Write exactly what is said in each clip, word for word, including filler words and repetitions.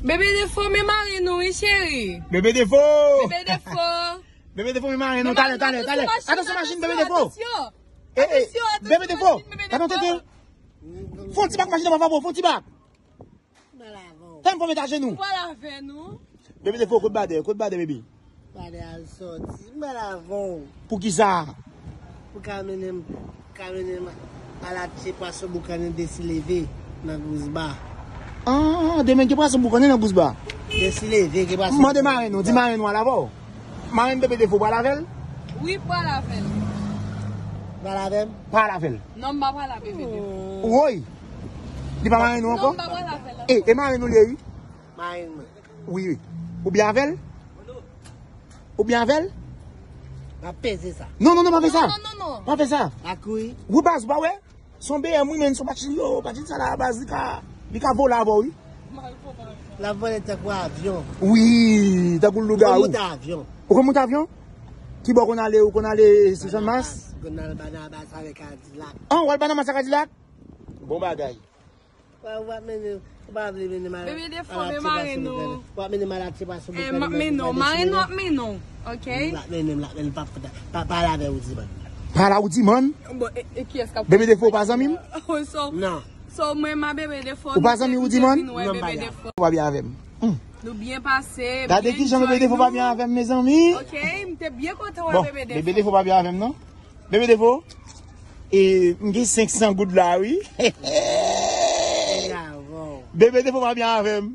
Bebe Defo, men mare nou, wi, cheri. Bebe Defo! Bebe Defo! Bebe Defo, men mare nou. Talè, talè, talè. Atansyon, machin, Bebe Defo! Atansyon! Eh, eh, Bebe Defo! Tande, tande! Fon ti bak, machin nan, pa favò, fon ti bak! Tande, fò met ajenou. Ou pale avè nou. Bebe Defo, kot badè, kot badè, baby? Badè al sòti. M pral avè w. Poukisa? Pou ka mennen m, ka mennen m al atche pwason boukannen Desi Leve nan Gousba. Ah, demen gen pwason boukannen nan Gousba? Desi Leve gen pwason. Mande marenn ou, di marenn ou al avè w. Marenn Bebe Defo pral avè l? Wi, pral avè l. Pral avè m? Pral avè l. Non, m pa pral avè Bebe Defo. Woy! Li pa marenn ou ankò? Non, m pa pral avè l ankò. E, e marenn ou li ye, wi. Marenn mwen. Wi, wi. Ou byen avè l? Ou byen avè l? M ap peze sa. Non, non, non, pa fè sa. Non, non, non, non. Pa fè sa. Ak wi. Wi, baz, ou pa wè? Se yon B M, wi, men se yon machin yo, machin sa la, baz, li ka, li ka vole avè w, wi. L ap vole tankou avyon. Wi, tankou lougawou. Ou konn monte avyon? Ou konn monte avyon? Ki bò w konn ale, ou konn ale sou Channmas? Konn al Banabas avèk Kadilak. Ah, w al Banabas ak Kadilak? Bon bagay. Wè, w ap mennen, ou pa vle mennen m al, Bebe Defo, al atche pwason boukannen. W ap mennen m al atche pwason boukannen. M ap mennen w, marenn ou ap mennen w, ok? M ap mennen, m ap mennen, pa, pa, pa pale avè Oudiman. Pale a Oudiman? Bon, e, e kiyès k ap Bebe Defo pa zanmi m? Non. So, mwen, m a Bebe Defo, ou pa zanmi Oudiman? Non, m pa zanmi. Ou pa byen avè m. Hmm. Nou byen pase, gade kijan Bebe Defo pa byen avè m, mezanmi. Ok, m te byen kontan wè Bebe Defo. Bon, Bebe Defo pa byen avè m, non? Bebe Defo, e, m gen senk san goud la, wi. Bebe Defo pa byen avè m.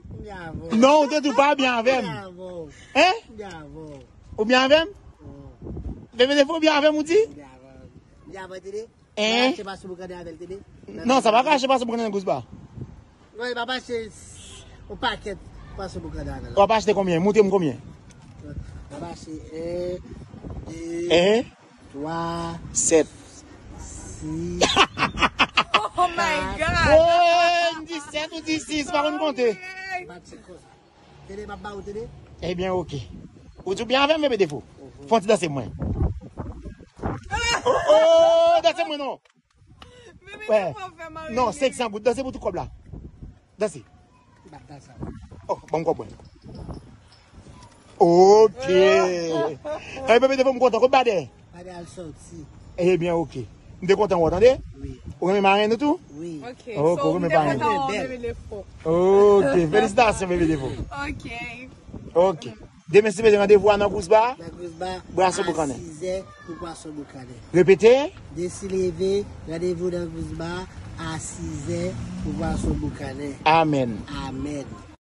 Non, ou te di w pa byen avè m. Hein? Ou byen avè m? Bebe Defo, ou byen avè m, ou di? Hein? Non, sa pa ka achte pwason boukannen nan Gousba. Non, e pa mache s-, yon pakèt pwason boukannen avè l. W ap achte konbyen? Montre m konbyen. W ap achte en, de, twa, sèt, sis. Oh my God! Oh, m di sèt, ou di sis, pa konn konte. Tande, m ap ba ou, tande. Ebyen, ok. Ou di w byen avè m, Bebe Defo? Mhm. Fè yon ti danse pou mwen. Oh, oh, danse pou mwen, non. Bebe Defo fè mare. Non, senk san goud. Danse pou tout kòb la. Danse. M ap danse. Oh, ban m kòb mwen. Ok. Eh, Bebe Defo, m kontan. Kot badè? Badè al sòti. Ebyen, ok. M te kontan wè w, tande? Wi. Ou renmen marenn ou tou? Wi. Ok, ok, so, ou renmen marenn ou. M te kontan wè w, Bebe Defo. Ok, felisitasyon, Bebe Defo. Ok. Ok. Demen, si Bondye, randevou a nan Gousba. Nan Gousba. Pwason boukannen. A sizè pou pwason boukannen. Repete. Desi Leve, randevou nan Gousba a sizè pou pwason boukannen. Amèn. Amèn.